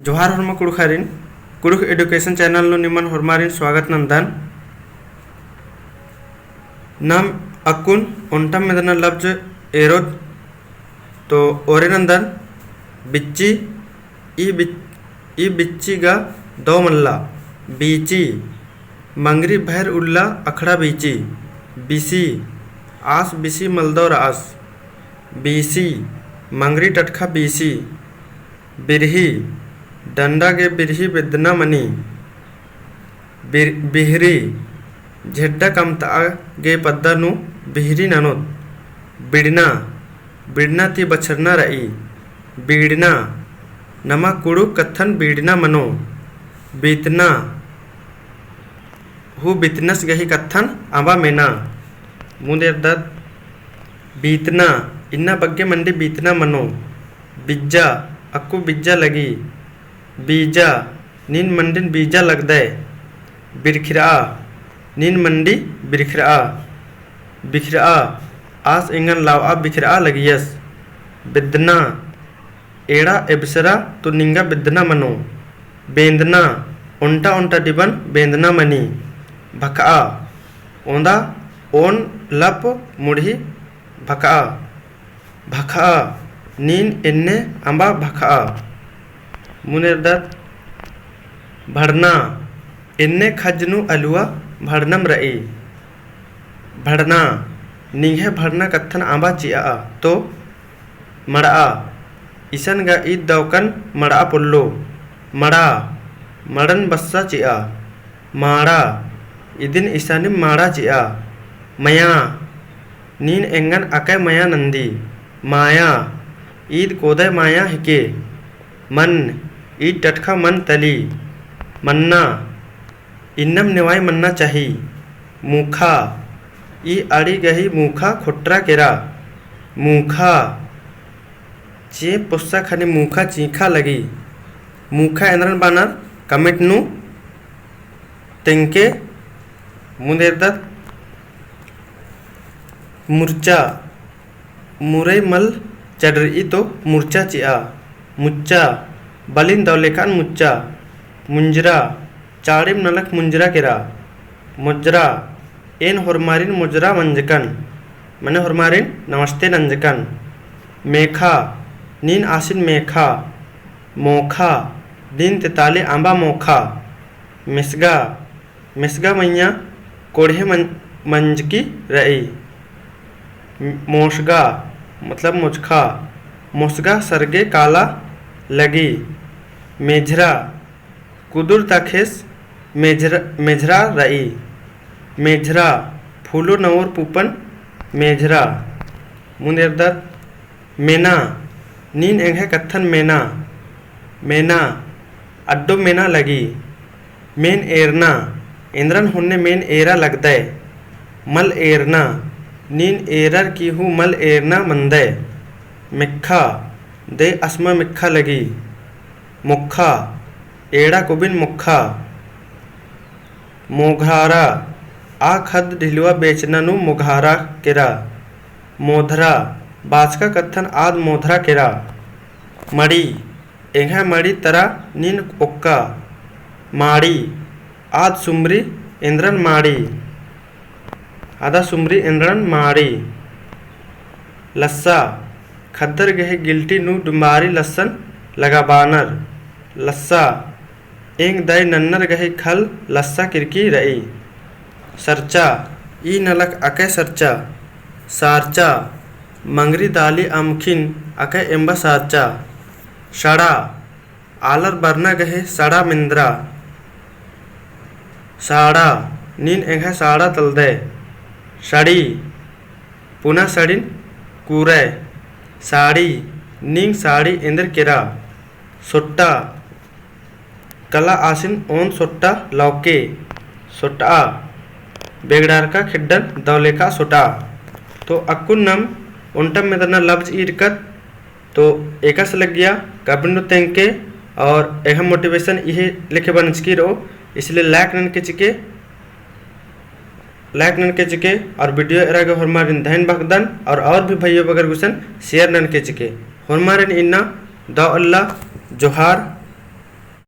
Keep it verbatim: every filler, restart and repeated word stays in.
जोहार होरमा कुँड़ुख़ारिन, कुँड़ुख़ education channel नू निमन होरमारिन स्वागत नन्दन। नाम अक्कुन ओन्टम मेदना लब्ज एरोत तो ओरे नन्दन बिच्ची, ई बिच-, ई बिच्ची गा दौ मल्ला, बीची, मंगरी भैर उल्ला अखड़ा बीची, बिसी, आस बिसी मलदौ रअस, बीसी, मंगरी टटखा बीसी, बिरही, डंडा गे बिरही बेद्दना मनी, बिर-, बिहरी, झेड्डा कमतआ गे पद्दा नू बिहरी ननोत, बिड़ना, बिड़ना ती बछरना रई, बीड़ना, नमा कुँड़ुख़ कत्थन बीड़ना मनो, बीतना, हूँ बीतनस गही कत्थन अम्बा मेना। मुन्द एरदत, बीतना, इन्ना बग्गे मंडी बीतना मनो। बिज्जा, अक्कु बिज्जा लगी। बीजा, नीन मंडिन बीजा लगदय। बिरखिरआ, नीन मंडी बिरखिरआ। बिखिरआ, आस एंगन लावआ बिखिरआ लगियस। बेद्दना, एड़ा एबसरा तो निंगा बेद्दना मनो। बेंदना, ओन्टा ओन्टा डिबन बेंदना मनी। भखआ, ओन्दा ओन लप मुड़ही भखआ। भखआ, नीन एन्ने अम्बा भखआ। मुन्द एरदत, भड़ना, एन्ने खज्ज नू अलुवा भड़नम रई। भड़ना, निंग्है भड़ना कत्थन अम्बा चिआ तो मड़आ, इसन गा ईद दौकन मड़आ पोल्लो। मड़ा, मड़न बस्सा चिआ। माड़ा, इदिन इसानिम माड़ा चिआ। मया, नीन एंगन अकय मया नन्दी। माया, ईद कोदय माया हिके। मन, ईद टटखा मन तली। मन्ना, इन्नम नेवाई मन्ना चाही। मूखा, ई अड़ी गही मूखा खोट्टरा केरा। मूखा, चेंप पोस्सा खने मूखा चींखा लगी। मूखा एन्दरन बानर comment नू तेंगके। मुन्द एरदत, मुर्चा, मुरई मल चडरई तो मुर्चा चिआ। मुच्चा, बलिन दौलेखान मुच्चा। मुंजरा, चाड़िम नलख मुंजरा केरा। मोजरा, एन होरमारिन मोजरा मंजकन, मने होरमारिन नमस्ते नंजकन। मेखा, नीन आसिन मेखा। मोखा, नीन तेताली अम्बा मोखा। मेसगा, मेसगा मइय्याँ कोड़हे मन-, मंजकी रई। मोसगा, मतलब मोजखा। मोसगा सरगे काला लगी। मेझरा, कुदुर ता खेस मेझरा, मेझरा रई। मेझरा, फूलो नवोर पूपन मेझरा। मुन्द एरदत, मेना, नीन एंग्है कत्थन मेना। मेना, अड्डो मेना लगी। मेन एरना, एन्दरन होन्ने मेन एरा लगदय। मल एरना, नीन एरर की हूँ मल एरना मन्दय। मेक्खा, दे असमा मेक्खा लगी। मोक्खा, एड़ा कुबिन मोक्खा। मोघारा, आ खद्द ढिलवा बेचना नू मोघारा केरा। मोधरा, बाचका कत्थन आद मोधरा केरा। मड़ी, एंग्है मड़ी तरा नीन ओक्का। माड़ी, आद सुमरी एन्दरन माड़ी। आदा सुमरी एन्दरन माड़ी। लस्सा, खद्दर गही गिल्टी नू डुम्बारी लस्सन लगाबानर। लस्सा, एंग दाई नन्नर गही खल लस्सा किरकी रई। सरचा, ई नलख अकय सरचा। सारचा, मंगरी दाली अमखिन अकय एम्बा सारचा। सड़ा, आलर बरना गही सड़ा मेन्दरा। साड़ा, नीन एंग्है साड़ा तलदय। सड़ी, पुना सड़िन कूरय। साड़ी, नींग साड़ी एन्देर केरा। सोट्टा, कला आसिन ओन सोट्टा लौके। सोटआ, बेगड़ारका खेड्डन दौलेखा सोटआ। तो अक्कुन नम ओन्टम मेदना लब्ज ईरकत। तो एकासे लग्गिया comment नू तेंगके और एंग्है motivation इहे लेखे बनचकी रओ, इसलिए like ननके चिके, like ननके चिके और video एरा गे होरमारिन धैन बअदन और, और भी भइयो बगर गुसन share ननके चिके। होरमारिन इन्ना दव अल्ला जोहार।